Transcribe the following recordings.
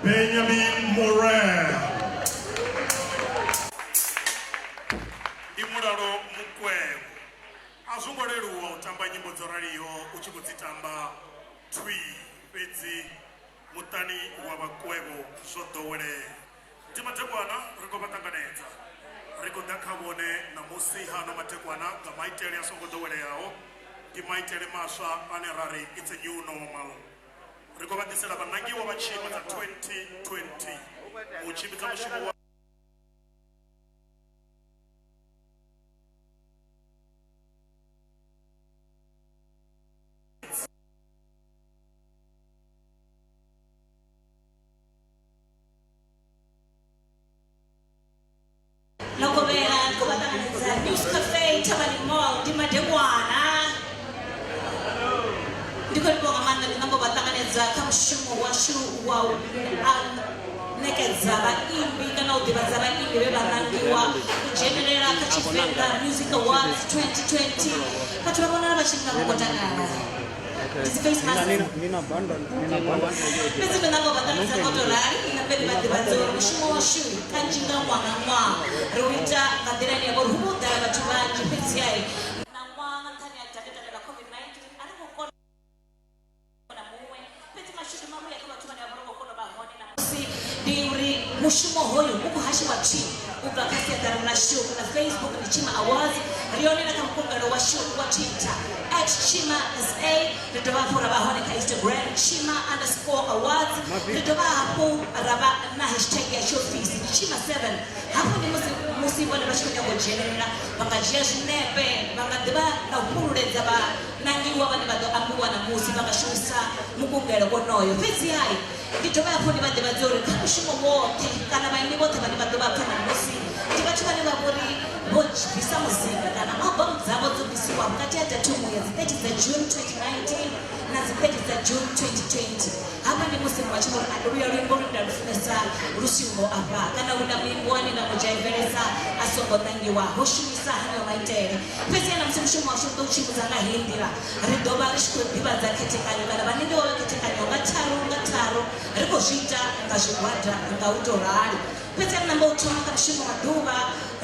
Benjamin Morel. Ndi Mulalo Mukwevho. A zwo ngo leluwa u tamba nyimbo dzo raliho u tshi khou dzi tamba thwii, fhedzi muṱani wa Vhakwevho zwo ḓowelea. Ndi madekwana ri khou vha ṱanganedza, ri khou ḓa kha vhone ṋamusi hano madekwana nga maitele a songo ḓoweleaho. Ndi maitele maswa ane ra ri it's a new normal. Ri khou vha ḓisela vhanangiwa vha tshiimo dza 2020 u tshimbidza mushumo wa Lokovhela ndi khou vha ṱanganedza News Cafe Thavhani Mall ndi madekwana. Ndi khou livhuwa nga maanḓa ndi namba u vha ṱanganedza kha mushumo washu wa u ṋekedza vhaimbi kana u ḓivhadza vhaimbi vhe vha nangiwa u dzhenelela kha Tshivenḓa Music Awards 2020. Vhathu vha vhonala vha tshi nga vho takala. Ndi dzi face mask. Fhedzi ndo namba vha ṱanganedza nga u tou rali, nambe ndi vha ḓivhadze uri mushumo washu kanzhi nga ṅwaha nga ṅwaha ri u ita nga nḓila ine ya vha uri hu vha ho ḓala vhathu vhanzhi fhedziha na ṅwaha nga nṱhani ha davhedano ḽa COVID-19 a ri ngo kona na muṅwe fhedzi mashudu mavhuya kha vhathu vhane vha vha uri vho kona u vha hone na musi ndi uri mushumo hoyu u khou hashiwa thwi u bva kha siaṱari ḽashu ḽa Facebook ndi Tshima Awards ri hone na kha mukungelo washu wa Twitter at Tshima SA ri dovha hafhu ra vha hone kha Instagram Tshima underscore awards ri dovha hafhu ra vha na hashtag ya tshiofisi ndi Tshima 7 hafhu ndi musi musi vhone vha tshi khou nyaga u dzhenelela vha nga dzhia zwinepe vha nga ḓivha na u fhululedza vha nangiwa vhane vha ḓo ambiwa ṋamusi vha nga shumisa mukungelo wonoyo. Fhedzi hai, ndi dovha hafhu ndi vha ḓivhadze uri kha mushumo woṱhe kana vhaimbi vhoṱhe vhane vha ḓo vha pfa ṋamusi ndi vhathu vhane vha vhori vho bvisa muzika kana album dzavho dzo bvisiwa vhukati ha datumu ya dzi 30 dza June 2019 na dzi 30 dza June 2020. Hafha ndi musi muṅwe a tshi vho ri, Luya luimbo lune nda lu funesa lu siho afha, kana Uḽa muimbi ane nda mu dzhaivelesa a songo ṋangiwa. Ho shumisa haneyo maitele. Fhedzi na musi mushumo washu u ḓo u tshimbidza nga heyi nḓila, ri ḓo vha ri tshi khou ḓivhadza khethekanyo kana vhanangiwa vha khethekanyo nga tharu nga tharu, ri khou zwi ita nga zwigwada nga u tou rali. Fhedzi ri namba u thoma kha mushumo wa ḓuvha,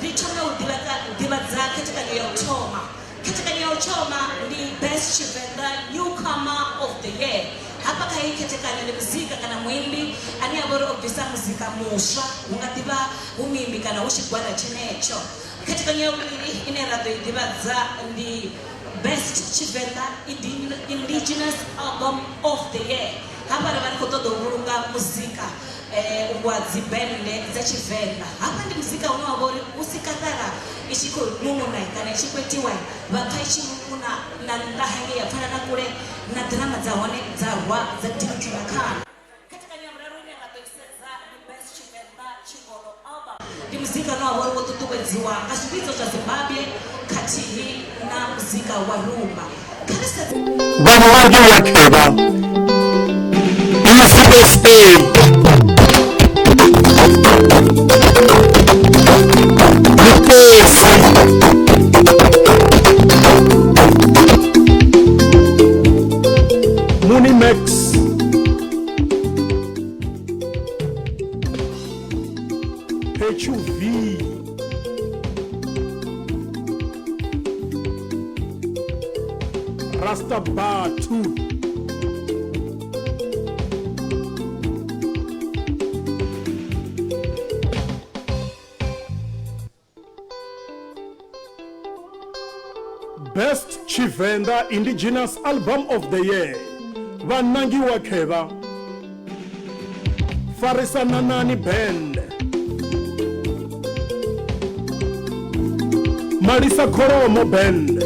ri thome u ḓivhadza khethekanyo ya u thoma. Khethekanyo ya u thoma ndi Best Tshivenḓa Newcomer of the Year. Hafha kha heyi khethekanyo ndi muzika kana muimbi ane a vha uri o bvisa muzika muswa, hu nga ḓi vha hu muimbi kana hu tshigwada tshenetsho. Khethekanyo ya vhuvhili ine ra ḓo i ḓivhadza ndi Best Tshivenḓa Indigenous Album of the Year. Hafha ri vha ri khou ṱoḓa u vhulunga muzika wa dzi bennde dza Tshivenḓa. Hafha ndi muzika une wa vha uri musi kaṱara i tshi khou ṅuṅuna kana i tshi kwetiwa vha pfa i tshi ṅuṅuna na nnḓa hangei ya pfala na kule na ḓirama dza hone dza rwa dza dintila khana. Khethekanyo ya vhuraru ine ra ḓo i sedza ndi Best Tshivenḓa Tshingondo Album. Ndi muzika une wa vha uri wo ṱuṱuwedziwa nga zwivhidzo zwa Zimbabwe khathihi na muzika wa Rumba. Kha ri sedze. Vhaṅwali wa Khevha, ECSA. Mukosi. Munimax. HUV. Rasta Bar 2. Best Tshivenda Indigenous Album of the Year Vhanangiwa Khevha Farisananani Band Malisa Kholomo Band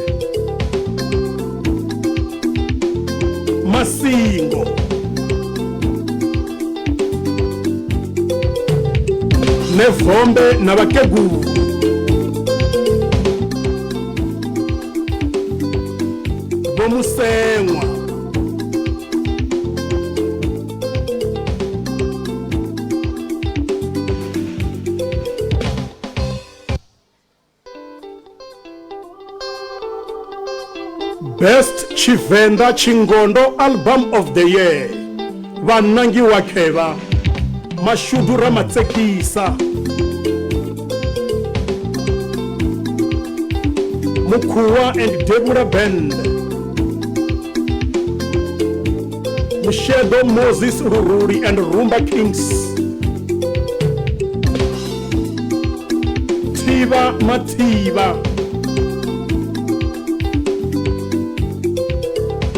Masingo Nevombe na vhakegulu Vho Musengwa Best Tshivenda Tshingondo Album of the Year Vhanangiwa Khevha Mashudu Ramatsekisa Mukhuwa and Debula Band Mushedo Moses Luruli and Rumba Kings Thivha Mathivha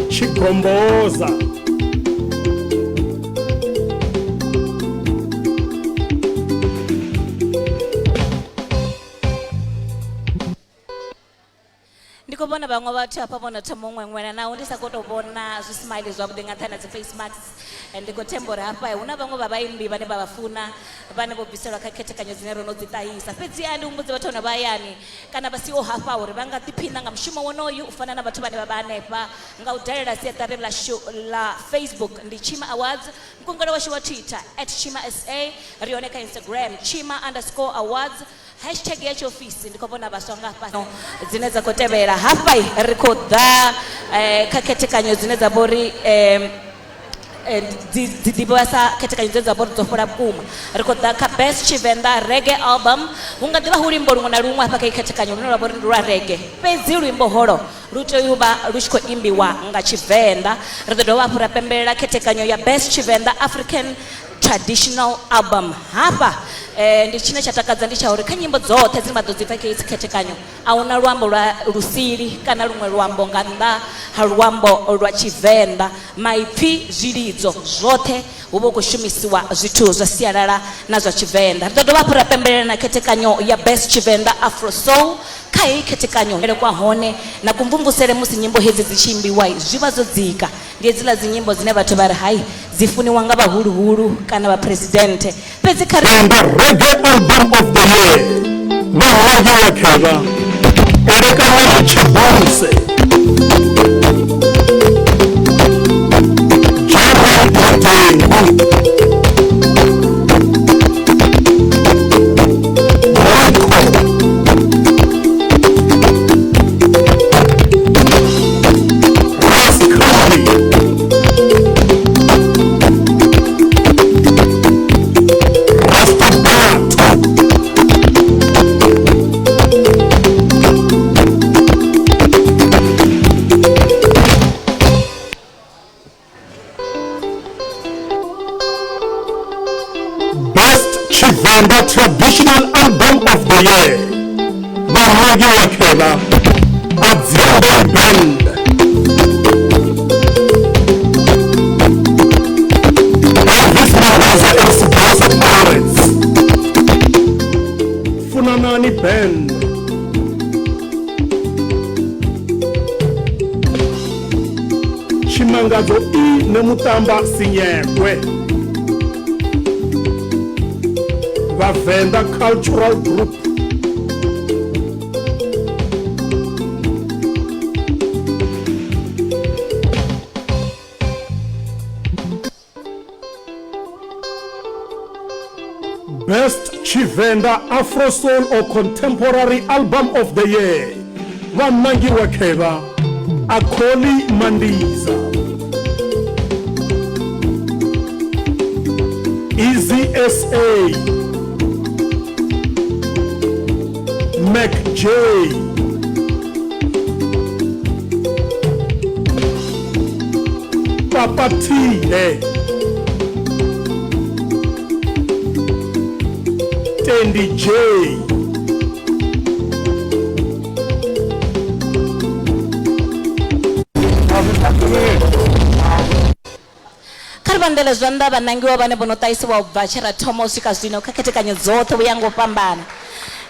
Tshigomboza Ndi khou vhona vhaṅwe vhathu hafha vho no thoma u ṅweṅwela naho ndi sa khou tou vhona zwismile zwavhuḓi nga nṱhani ha dzi face masks. Ndi khou themba uri hafha hu na vhaṅwe vha vhaimbi vhane vha vha funa vhane vho bviselwa kha khethekanyo dzine ro no dzi ṱahisa. Fhedzi a ndi humbudze vhathu vhane vha hayani kana vha siho hafha uri vha nga ḓiphina nga mushumo wonoyu u fana na vhathu vhane vha vha hanefha nga u dalela siaṱari ḽashu ḽa Facebook ndi Tshima Awards, mukungelo washu wa Twitter at Tshima SA, ri hone kha Instagram Tshima underscore awards. Hashtag ya tshiofisi ndi khou vhona vhaswa nga hafha dzine dza khou tevhela hafha. ri khou ḓa kha khethekanyo dzine dza vha uri dzi dzi ḓivhiwa sa khethekanyo dzine dza vha uri dzo fhola vhukuma. Ri khou ḓa kha best Tshivenḓa reggae album. Hu nga ḓivha hu luimbo luṅwe na luṅwe hafha kha iyi khethekanyo lune lwa vha uri ndi lwa reggae, fhedzi luimbo holo lu tea u vha lu tshi khou imbiwa nga Tshivenḓa. Ri ḓo dovha hafhu ra pembelela khethekanyo ya best Tshivenḓa African traditional album. Hafha ndi tshine tsha takadza ndi tsha uri kha nyimbo dzoṱhe dzine vha ḓo dzi pfa kha idzi khethekanyo a huna luambo lwa lusili kana luṅwe luambo nga nnḓa ha luambo lwa Tshivenḓa. Maipfi, zwilidzo zwoṱhe hu vha hu khou shumisiwa zwithu zwa sialala na zwa Tshivenḓa. Ri ḓo dovha hafhu ra pembelela na khethekanyo ya best Tshivenḓa Afro Soul. Kha heyi khethekanyo kwa hone na kumvumvusele musi nyimbo hedzi dzi tshi imbiwa zwi vha zwo dzika. Ndi hedziḽa dzi nyimbo dzine vhathu vha ri hai dzi funiwa nga vhahuluhulu kana vha presidente, fhedzi kha ri Venḓa Reggae Album of the Year, Vha Khevha, Elekanyani Tshibuse, German Matengu, Michael Rascally, Rastabato, Best Tshivenda Traditional Album of the Year, Vha Khevha, Adziambe Band, Elvis Maraza and Sibasa Pirates, Funanani Band, Tshimangadzo E Nemutamba Sinyekwe, Vhavenda Cultural Group, Best Tshivenda Afro Soul or Contemporary Album of the Year, Vha Khevha, Akholi Mandiza, Easy SA, Mac J, Papa Tile, Tendi J, Kha ri vhandele zwanḓa vhanangiwa vhane vho no ṱahisiwa u bva tshe ra thoma u swika zwino kha khethekanyo dzoṱhe vhu ya nga u fhambana.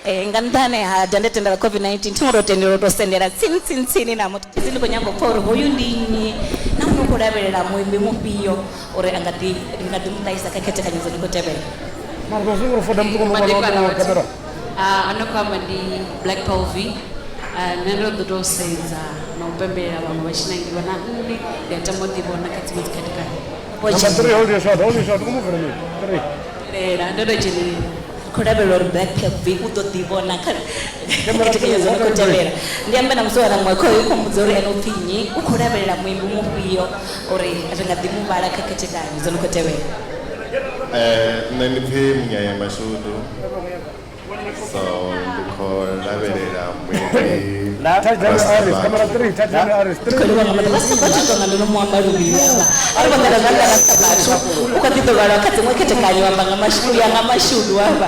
Nga nṱhani ha dandetende ḽa COVID-19 thi ngo tou tendelwa u tou sendela tsini tsini tsini na muthu, fhedzi ndi khou nyanga u pfha uri hoyu ndi nnyi nahone u khou lavhelela muimbi mufhio uri a nga ḓi ndi nga ḓi mu ṱahisa kha khethekanyo dzo no khou tevhela. Madekwana vhathu. Ano khou amba ndi Black Pearl V. Nṋe ndo ḓo tou sedza na u pembelela vhaṅwe vha tshi nangiwa na nṋe ndi a tama u ḓivhona kha dziṅwe dzikhethekanyo. Number 3, hold your shot, hold your shot. Kumuvula mina. 3. Lela, ndo tou dzhenelela. Ri khou lavhelela uri Black Pearl V u ḓo ḓivhona kha khethekanyo dzo no khou tevhela. Ndi ambe na musiwana muṅwe khoyu u khou mbudza uri ene u pfhi nnyi, u khou lavhelela muimbi mufhio uri ri nga ḓi mu vhala kha khethekanyo dzo no khou tevhela. Nṋe ndi pfhi Munyanya Mashudu, so ndi khou lavhelela muimbi Touchdown Aris, camera 3, touchdown Aris. Ndi khou livha nga maanḓa Rasta Bathu, tonga ndo no mu amba luvhili hafha. A ri vhambela zwanḓa Rasta Bathu, u kha ḓi ḓo vhalwa kha dziṅwe khethekanyo amba nga mashudu ya nga mashudu hafha.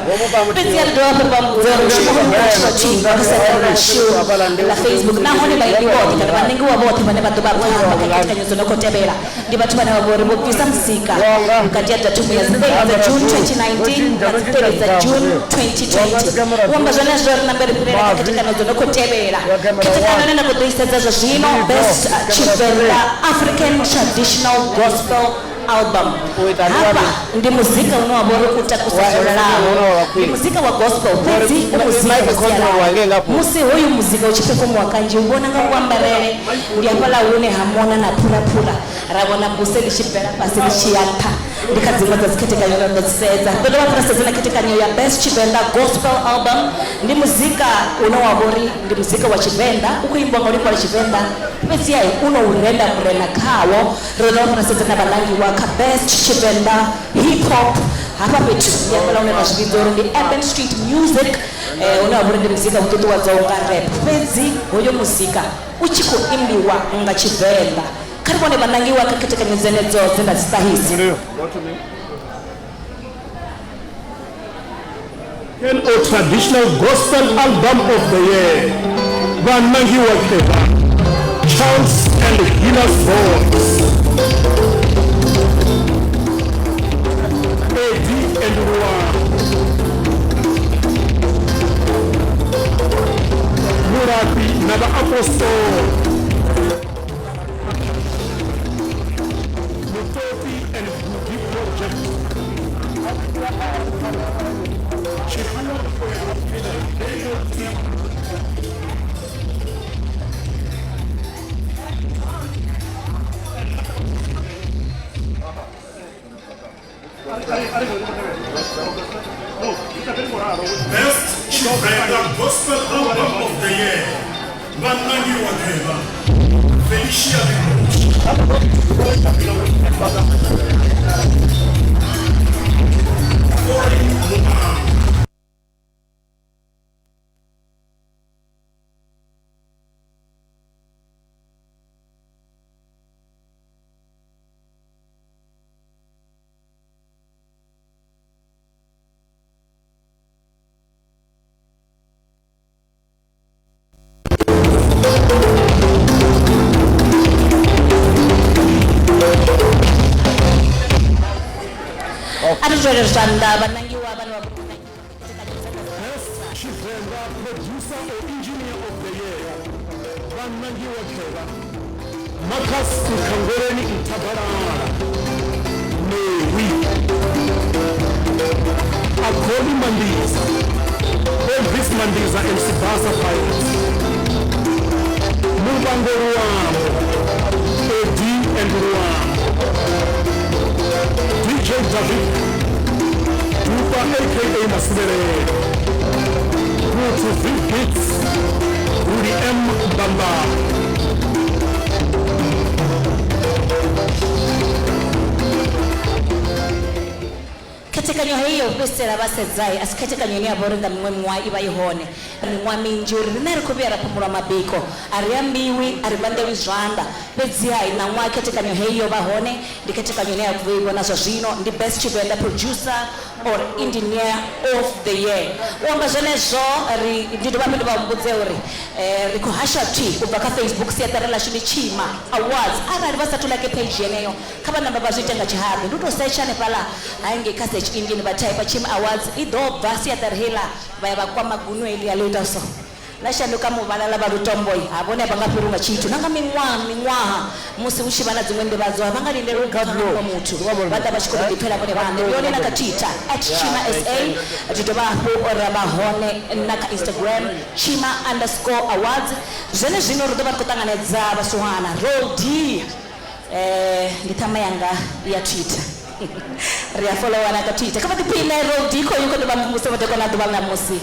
Fhedzi a ri dovha hafhu ri vha mbudza uri mushumo hoyu u khou itwa thwii nga ḽi lashu ḽa Facebook, nahone vhaimbi vhoṱhe kana vhanangiwa vhoṱhe vhane vha ḓo vha pfa kha khethekanyo dzo no khou tevhela ndi vhathu vhane vha vha uri vho bvisa muzika vhukati ha datumu ya dzi 30 dza June 2019 na dzi 30 dza June 2020. U amba zwenezwo ri nambe ri fhirele kha khethekanyo dzo no khou tevhela. Khethekanyo ine nda khou ḓo i sedza zwa zwino, Best Tshivenḓa African Traditional Gospel Album. Hafha ndi muzika une wa vha uri u takusa zwo lalaho, ndi muzika wa gospel fhedzi u muzika wa sialala. Musi hoyu muzika u tshi performiwa kanzhi u vhona nga kuambarele, ndi hafhaḽa hune ha mona na phuraphura ra vhona buse ḽi tshi bvela fhasi ḽi tshi ya nṱha. Ndi kha dziṅwe dza dzikhethekanyo ra ḓo dzi sedza. Ri ḓo dovha hafhu ra sedza na khethekanyo ya Best Tshivenḓa Gospel Album. Ndi muzika une wa vha uri ndi muzika wa Tshivenḓa, u khou imbiwa nga luimbo lwa Tshivenḓa, fhedziha u no u renda Murena khawo. Ri ḓo dovha hafhu ra sedza na vhalangiwa kha Best Tshivenḓa Hip Hop. Hafha fhethu ndi hafhaḽa hune ra zwi vhidza uri ndi Urban Street Music, une wa vha uri ndi muzika u ṱuṱuwedzaho nga rap, fhedzi hoyo muzika u tshi khou imbiwa nga Tshivenḓa. Kha ri vhone vhanangiwa kha khethekanyo dzenedzo dze nda dzi ṱahisa. Ken o Traditional Gospel Album of the Year, vhanangiwa khevha Charles and Healers Voice, Eddie and Luan, Murapi na Vhaapostola, Mutopi and Boogie Project, Best Tshivenḓa Gospel Album of the Year, vhanangiwa khevha Felicia Limbushi, Ori Mumang. A ri dzwele zwanḓa vhanangiwa vhane vha Best Tshivenḓa Producer or Engineer of the Year, vhanangiwa khevha Marcus Nkhangweleni Nthabalala, Newi, Akholi Mandiza, Elvis Mandiza and Sibasa Pirates, Mubango Luambo, Eddie and Luambo, DJ David Dupa aka Masimelele, Muthu V Beats, Rudy M Bamba. Khethekanyo heyi ya u fhedzisela vha sedzai a si khethekanyo ine ya vha uri nga miṅwe miṅwaha i vha i hone. Miṅwaha minzhi uri riṋe ri khou vhuya ra phumulwa mabiko, a ri ambiwi, a ri vhanḓelwi zwanḓa, fhedziha ṋaṅwaha khethekanyo heyi yo vha hone. Ndi khethekanyo ine ya khou i vhona zwa zwino, ndi Best Tshivenḓa Producer or Engineer of the Year. U amba zwenezwo ri ndi dovha hafhu ndi vha humbudze uri ri khou hasha thwi u bva kha Facebook, siaṱari ḽashu ndi Tshima Awards. Arali vha sathu like page yeneyo, kha vha namba vha zwi ite nga tshihaḓu. Ndi u tou setsha hanefhaḽa hangei kha search engine vha type Tshima Awards, i ḓo bva siaṱari heiḽa, vha ya vha kwama gunwe heḽia ḽo ita so ḽa shanduka muvhala ḽa vha lutombo. Ha vhone a vha nga fhiriwi nga tshithu na nga miṅwaha miṅwaha musi hu tshi vha na dziṅwe nḓivhadzo, a vha nga lindeli u pfa nga muṅwe muthu, vha ḓa vha tshi khou tou ḓipfela vhone vhaṋe. Ndi hone na kha Twitter at Tshima SA, ri dovha hafhu ra vha hone na kha Instagram Tshima underscore awards. Zwenezwino ri ḓo vha ri khou ṱanganedza vhasiwana Roll D, ndi ṱhama yanga ya Twitter, ri a followana kha Twitter. Kha vha ḓiphiṋe. Roll D khoyu khou ḓo vha muvhuso madekwana a ḓuvha ḽa ṋamusi.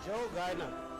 Joe Gaina.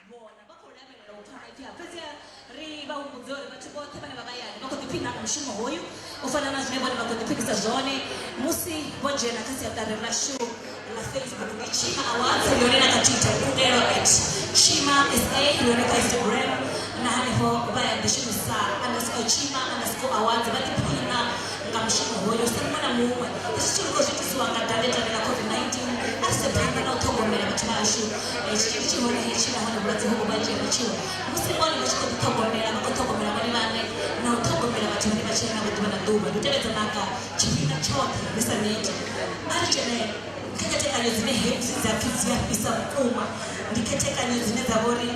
Bona, lavhelela u pfa maipfi a fhedziha ri vha humbudze uri vhathu vhoṱhe vhane vha vha hayani vha khou ḓiphina nga mushumo hoyu u fana na zwine vhone vha khou ḓiphinisa zwone musi vho dzhena kha siaṱari ḽashu ḽa Facebook. Ndi Tshima Awards, ri hone na kha Twitter, Kundelo at Tshima SA, ri hone kha Instagram na hanefho vha ya ḓi shumisa underscore Tshima underscore Awards, vha ḓiphina nga mushumo hoyo sa muṅwe na muṅwe. Hezwi zwithu ri khou zwi itisiwa nga davhedavhe ḽa COVID-19. A ri se phanḓa na u ṱhogomela vhathu vhashu. Tshitzhili tshi hone hetshi nahone vhulwadze hovhu vha dzhia vhutshilo musi vhone vha tshi khou ḓiṱhogomela, vha khou ṱhogomela vhone vhaṋe na u ṱhogomela vhathu vhane vha tshila navho ḓuvha na ḓuvha. Ndi u tevhedza maga tshifhinga tshoṱhe ri sa neti. A ri dzhene kha khethekanyo dzine hedzi dza pfhi dzi a fhisa vhukuma, ndi khethekanyo dzine dza vha uri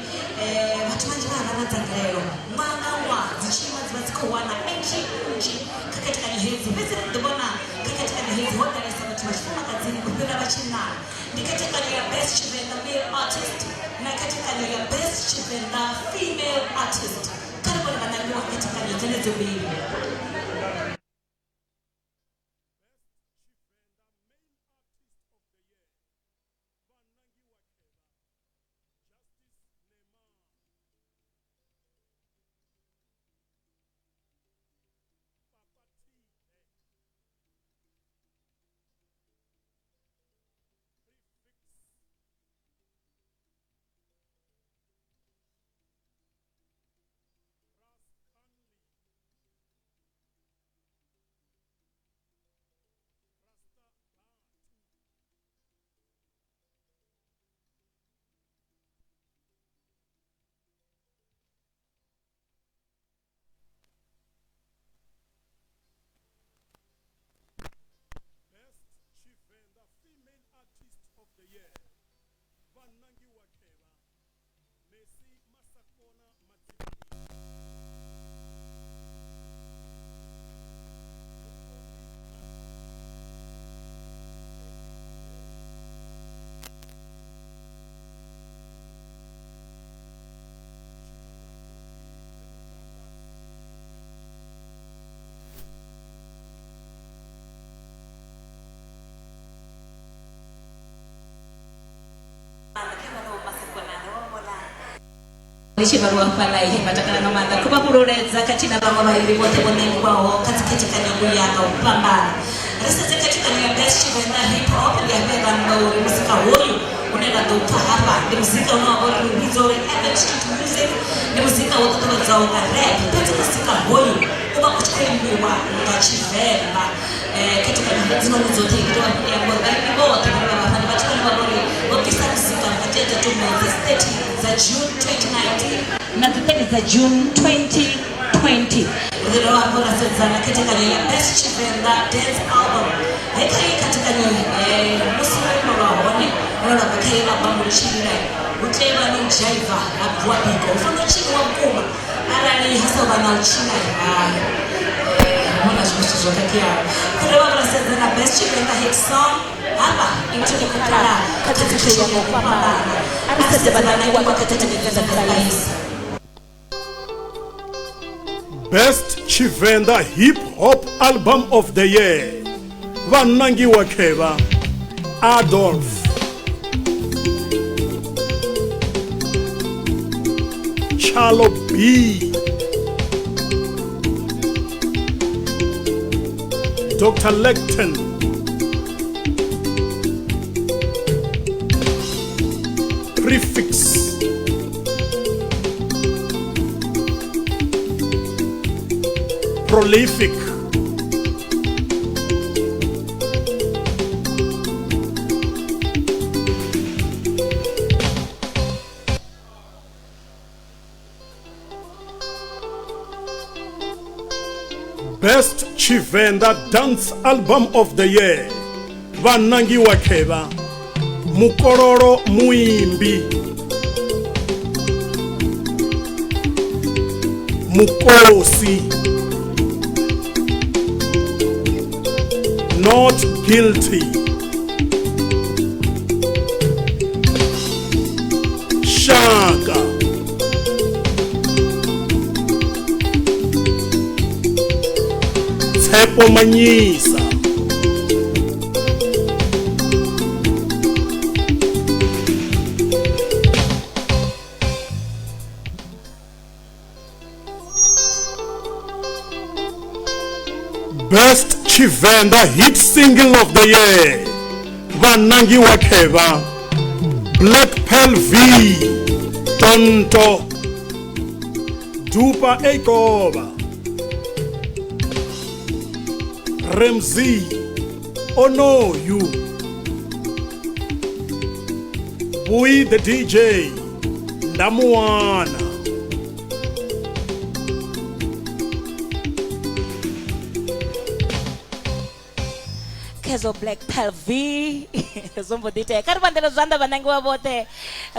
vhathu vhanzhi vha vha na dzangalelo ṅwaha nga ṅwaha, dzi tshi ima dzi vha dzi khou wana entry nnzhi kha khethekanyo hedzi. Fhedzi ri ḓo vhona kha khethekanyo hedzi ho ḓalesa vhathu vha tshifumakadzini u fhira vha tshinnani. Ndi khethekanyo ya Best Tshivenḓa Male Artist na khethekanyo ya Best Tshivenḓa Female Artist. Kha ri vhone vhanangiwa khethekanyo dzenedzo mbili. Best Tshivenda Female Artist of the Year vha nangiwa khevha Mercy Masakona Madzivhandila. Ndi tshi vhaliwa fhaḽa he vha takala nga maanḓa. Khou vha fhululedza khathihi na vhaṅwe vhaimbi vhoṱhe vho ṋengiwaho kha dzikhethekanyo u ya nga u fhambana. Ri sedze khethekanyo ya Best Tshivenḓa Hip Hop, ndi hafhe ra amba uri muzika hoyu une ra ḓo pfa hafha ndi muzika une wa vha uri ri vhidza uri urban street music, ndi muzika wo ṱuṱuwedzwaho nga rap, fhedzi muzika hoyu u vha u tshi khou imbiwa nga Tshivenḓa. Khethekanyo hedzinoni dzoṱhe ndi tou amba uri vhaimbi vhoṱhe vhane vha vha hafha ndi vhathu vhane vha vha uri vho bvisa muzika vhukati ha datumu dza 30 dza June 2019 na dzi 30 dza June 2020. Ri ḓo dovha hafhu ra sedza na khethekanyo ya Best Tshivenḓa Dance Album. He kha iyi khethekanyo musi luimbo lwa hone lune lwa bva kha iyi album lu tshi lila, hu tea u vha na u dzhaiva ha bvuwa biko, hu fanela u tshiniwa vhukuma. Arali ha sa vha na u tshina, hai hu na zwiṅwe zwithu zwo khakheaho. Ri dovha hafhu ra sedza na Best Tshivenḓa Hit Song. Hafha i thoma u pfala kha dzi ya nga u fhambana. A ri sedze vhanangiwa kha khethekanyo dza ḽifhasi. Best Tshivenda Hip Hop Album of the Year vhanangiwa khevha Adolf Chalo B Dr. Lecton Prefix Prolific Best Tshivenda Dance Album of the Year vhanangiwa khevha Mukololo Muimbi Mukosi Not Guilty Shaka Tshepo Manyisa Best Tshivenda Hit Single of the Year vhanangiwa khevha Black Pearl V Tonto Dupa Eikovha Ramsey Onoyu Bui the DJ Ndamuwana Kezo Black Pearl V zwo mbo ḓi itea kha ri vhanḓele zwanḓa vhanangiwa vhoṱhe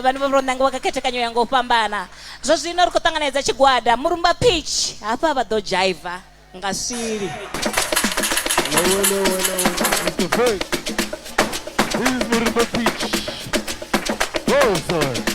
vhane vha vho nangiwa kha khethekanyo ya nga u fhambana zwa zwino ri khou ṱanganedza tshigwada murumba pitch hafha vha ḓo dzhaiva nga swili Hello, hello, hello, Mr. Fake. This is Murumba Peach. Go, sir.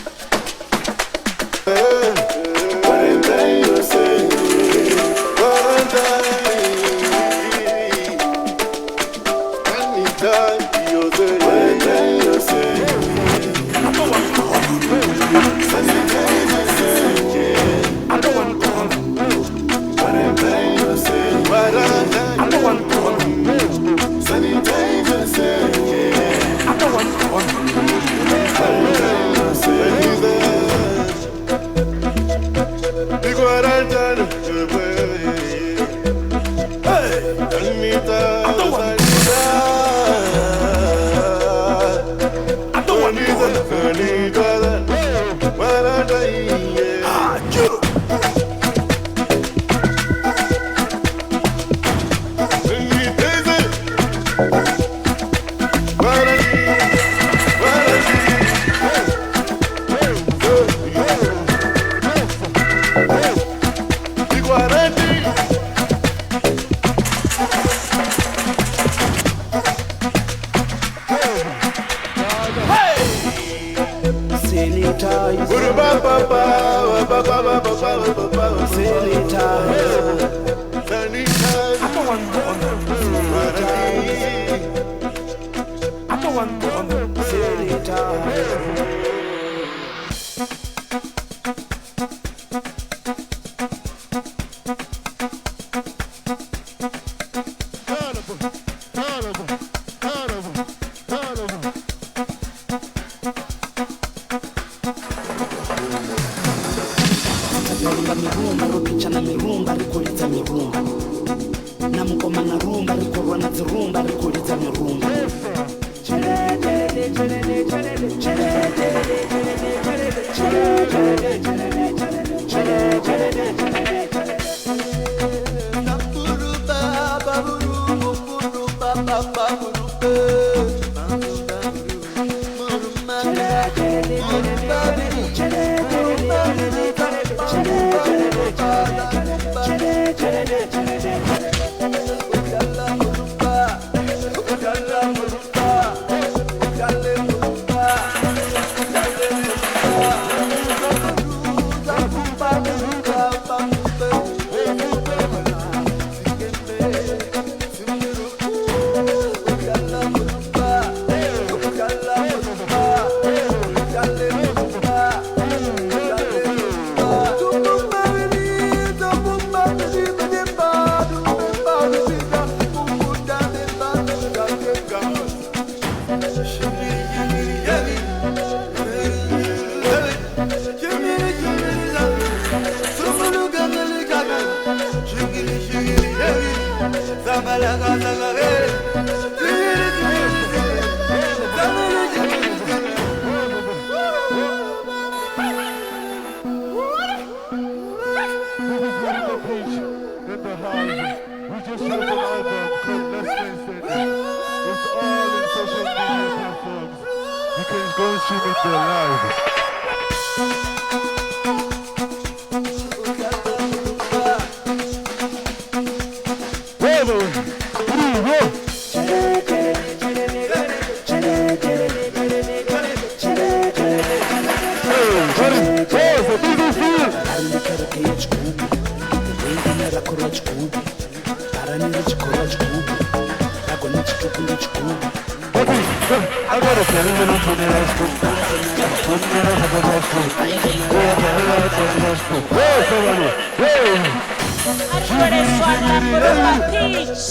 A ri zwanḓa Murumba Pitch.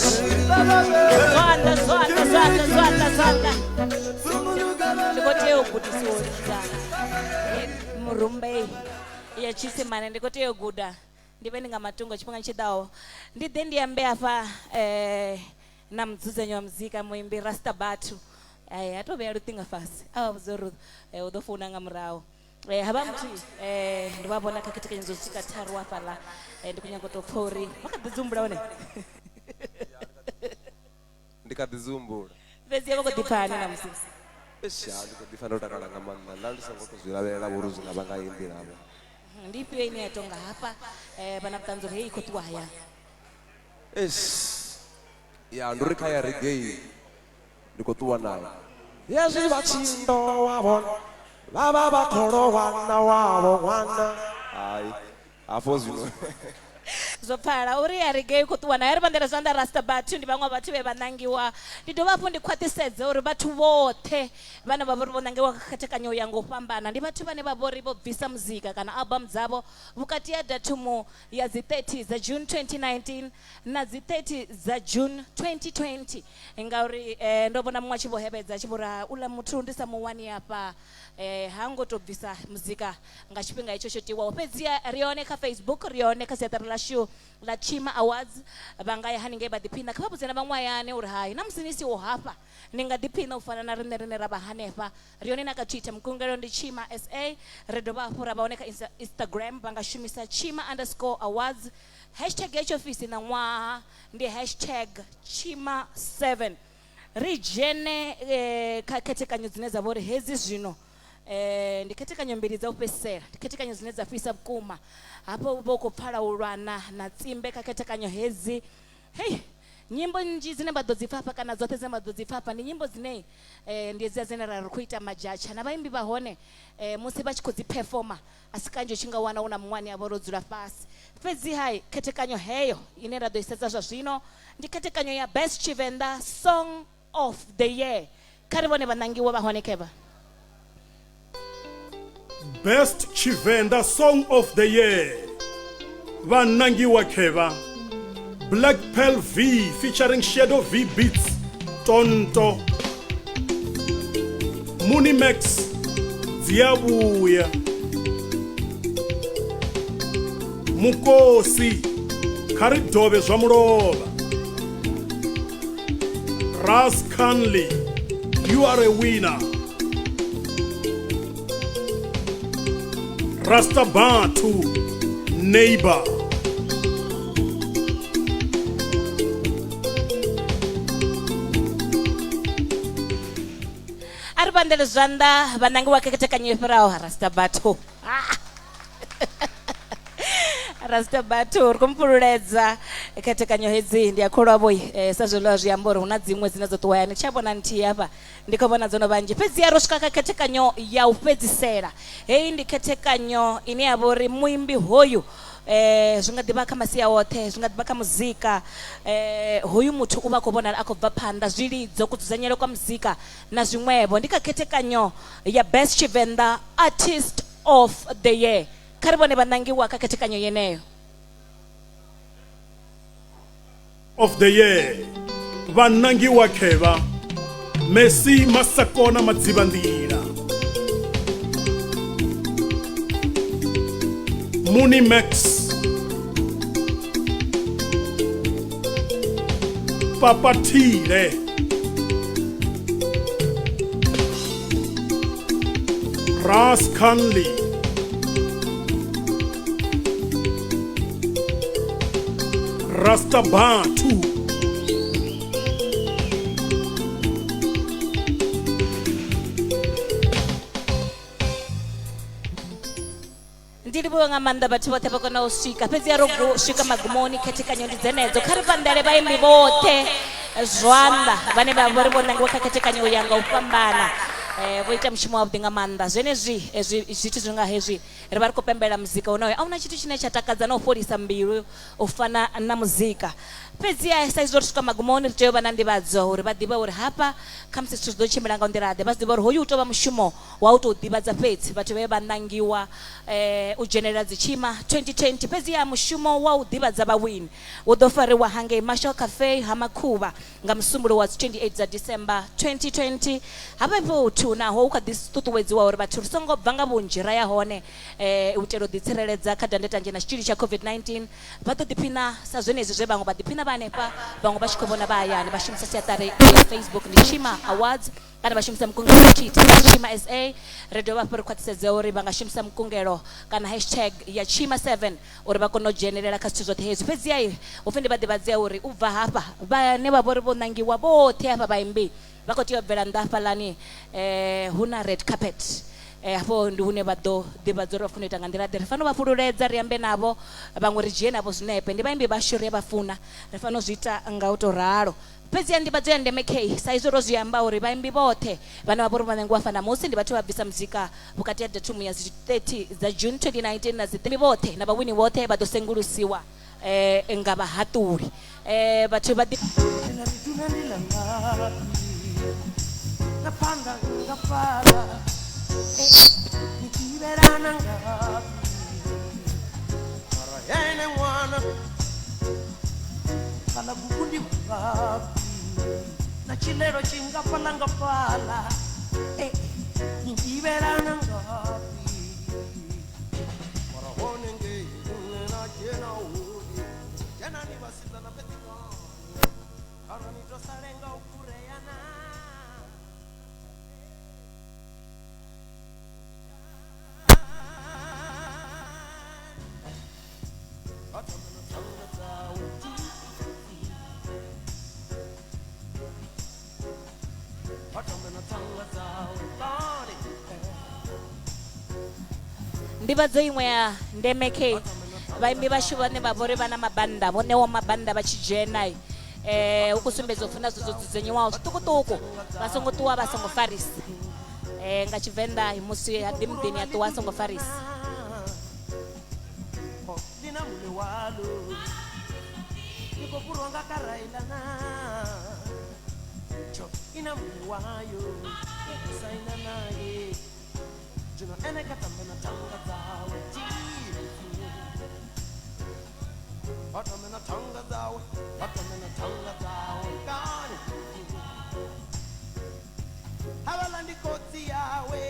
Zwanḓa, zwanḓa, zwanḓa, zwanḓa, zwanḓa. Ndi khou tea u gudisiwa u lidza murumba iyi ya tshiisimane, ndi khou tea u guda ndi vhe ndi nga matungo tshifhinga tshi ḓaho. Ndi ḓe ndi ambe hafha na mudzudzanyi wa muzika muimbi Rasta Bathu. A to vhea luṱingo fhasi a vha vhudza uri u ḓo founa nga murahu. Havha muthu ndo vha vhona kha khethekanyo dzo swika tharu hafhaḽa, ndi khou nyanga u tou pfha uri vha kha ḓi dzi humbula hone. Ndi kha ḓi dzi humbula. Fhedzi vha khou ḓi pfha hani ṋamusi? Eish, ha, ndi khou ḓi pfha ndo takala nga maanḓa. Nda ndi songo tou zwi lavhelela uri zwi nga vha nga heyi nḓila vho. Ndi ifhio ine ya tonga hafha vha na vhuṱanzi uri heyi i khou ṱuwa hayani? Eish, ya ndi uri kha ya reggae ndi khou ṱuwa nayo. Hezwi vha tshi ndowa vhona vha vha vha khou lowa na wavho ṅwana. Hai, hafho zwino. Zwo pfala uri ya reggae i khou ṱuwa nayo. Ri vhanḓela zwanḓa Rasta Bathu ndi vhaṅwe vhathu vhe vha ṋangiwa. Ndi dovha hafhu ndi khwaṱhisedze uri vhathu vhoṱhe vhane vha vha uri vho ṋangiwa kha khethekanyo ya nga u fhambana ndi vhathu vhane vha vha uri vho bvisa muzika kana album dzavho vhukati ha datumu ya dzi 30 dza June 2019 na dzi 30 dza June 2020. Ngauri ndo vhona muṅwe a tshi vho hevhedza a tshi vho ri uḽa muthu ndi sa mu wani afha ha ngo tou bvisa muzika nga tshifhinga itsho tsho tiwaho. Fhedziha ri hone kha Facebook, ri hone kha siaṱari ḽashu ḽa Tshima Awards, vha nga ya haningei vha ḓiphina. Kha vha vhudze na vhaṅwe hayani uri hai na musi ni siho hafha ni nga ḓiphina u fana na riṋe rine ra vha hanefha. Ri hone na kha Twitter, mukungelo ndi Tshima SA. Ri dovha hafhu ra vha hone kha Instagram, vha nga shumisa Tshima underscore awards. Hashtag ya tshiofisi ṋaṅwaha ndi hashtag Tshima7. Ri dzhene kha khethekanyo dzine dza vha uri hedzi zwino ndi khethekanyo mbili dza u fhedzisela, ndi khethekanyo dzine dza fhisa vhukuma. Hafho hu vha hu khou pfala u lwana na tsimbe kha khethekanyo hedzi. Hei, nyimbo nnzhi dzine vha ḓo dzi pfa hafha kana dzoṱhe dzine vha ḓo dzi pfa hafha ndi nyimbo dzine ndi hedzia dzine ra ri khou ita madzhatsha na vhaimbi vha hone musi vha tshi khou dzi performer a si kanzhi u tshi nga wana hu na muṅwe ane a vha uri o dzula fhasi. Fhedzi hai, khethekanyo heyo ine ra ḓo i sedza zwa zwino ndi khethekanyo ya Best Tshivenda Song of the Year. Kha ri vhone vhanangiwa vha hone khevha. Best Tshivenda Song of the Year vhanangiwa khevha Black Pearl V featuring Shadow V Beats Tonto Mooney Max Dziabuya Mukosi kha ri dovhe zwa mulovha Ras Conley you are a winner Rasta Bathu Neighbor A ri vhanḓele zwanḓa vhanangiwa khethekanyo yo fhiraho Rasta Bathu. Rasta Bathu ri khou mufhululedza khethekanyo hedzi ndi a kholwa vho sa zwiḽiwa zwi amba uri hu na dziṅwe dzine dzo ṱuwa hayani tsha vhona nthihi hafha ndi khou vhona dzo no vhanzhi fhedzi ro swika kha khethekanyo ya u fhedzisela. Heyi ndi khethekanyo ine ya vha uri muimbi hoyu zwi nga ḓivha kha masia oṱhe, zwi nga ḓivha kha muzika hoyu muthu u vha a khou vhonala a khou bva phanḓa, zwilidzo, kudzudzanyelwe kwa muzika na zwiṅwevho. Ndi kha khethekanyo ya Best Tshivenda Artist of the Year. Kha ri vhone vhanangiwa kha khethekanyo yeneyo. Of the Year vhanangiwa khevha Messi Masakona Madzivhandila Mooney Max Papa Thile Ras Conley Rasta Bathu Ndi livhuwa nga maanḓa vhathu vhoṱhe vho kona u swika fhedzi a ro swika magumoni khethekanyo ndi dzenedzo. Kha ri pandele vhaimbi vhoṱhe zwanḓa vhane vha vha ri vho nangiwa kha khethekanyo u ya nga u fhambana. Vho ita mushumo wavhuḓi nga maanḓa. Zwenezwi hezwi zwithu zwi nga hezwi ri vha ri khou pembela muzika wonoyo. A huna tshithu tshine tsha takadza na u fholisa mbilu u fana na muzika. Fhedziha sa izwi ri swika magumoni ri tea u vha na nḓivhadzo uri vha ḓivhe uri hafha khamusi zwithu zwi ḓo tshimbila nga nḓila ḓe. Vha zwi ḓivha uri hoyu u tou vha mushumo wa u tou ḓivhadza fhedzi vhathu vhe vha ṋangiwa u dzhenelela dzi Tshima 2020. Fhedziha mushumo wa u ḓivhadza vhawini wu ḓo fariwa hangei Marshall Cafe ha Makhuvha nga Musumbuluwo wa dzi 28 dza December 2020. Hafha fhethu naho hu kha ḓi ṱuṱuwedziwa uri vhathu ri songo bva nga vhunzhi ra ya hone u itela u ḓitsireledza kha dandetande na tshitzhili tsha COVID-19, vha ḓo ḓiphina sa zwenezwi zwe vhaṅwe vha ḓiphina vha hanefha, vhaṅwe vha tshi khou vhona vha hayani. Vha shumisa siaṱari ḽa Facebook ndi Tshima Awards kana vha shumisa mukungelo wa Twitter ndi Tshima SA. Ri dovha hafhu ri khwaṱhisedze uri vha nga shumisa mukungelo kana hashtag ya Tshima 7 uri vha kone u dzhenelela kha zwithu zwoṱhe hezwi. Fhedziha hu pfi ndi vha ḓivhadze uri u bva hafha vhane vha vhori vho ṋangiwa vhoṱhe hafha vhaimbi vha khou tea u bvela nnḓa hafhaḽani hu na red carpet. Hafho ndi hune vha ḓo ḓivhadza uri vha funa u ita nga nḓila ḓe. Ri fanela u vha fhululedza, ri ambe navho, vhaṅwe ri dzhie navho zwinepe. Ndi vhaimbi vhashu, ri a vha funa, ri fanela u zwi ita nga u tou ralo. Fhedziha nḓivhadzo ya ndeme khei, sa izwi ro zwi amba uri vhaimbi vhoṱhe vhane vha vha uri vha ṋangiwa hafha ṋamusi ndi vhathu vha bvisa muzika vhukati ha datumu ya dzi 30 dza June 2019 na dzi vhoṱhe na vhawini vhoṱhe vha ḓo sengulusiwa nga vhahaṱuli. Vhathu vha ḓi. Fhaḽa gugu ndi vhafhi na tshilelo tshingafhaḽa nga fhaḽa eh, ni ḓivhelana ngafhi mara hone ngei hune na dzhena hone dzhenani vhasidzana fhedzi kani arali ni to sa lenga u fureana. Nḓivhadzo iṅwe ya ndeme khe vhaimbi vhashu vhane vha vhori vha na mabannda vho ṋewa mabannda vha tshi dzhena hu khou sumbedza upfhi na zwithu zwo dzudzanyiwaho zwiṱukuṱuku vha songo ṱuwa vha songo farisa nga Tshivenḓa musi ha ḓi muḓini a ṱuwa a songo farisa. Ḽi na muṋe waḽo ni khou fhurwa nga karailana tsho i na muṋe wayo saina naye zwino ene kha tambe na thanga dzawe vha tambe na thanga dzawe vha tambe na thanga dzawe kani havhaḽa ndi khotsi yawe.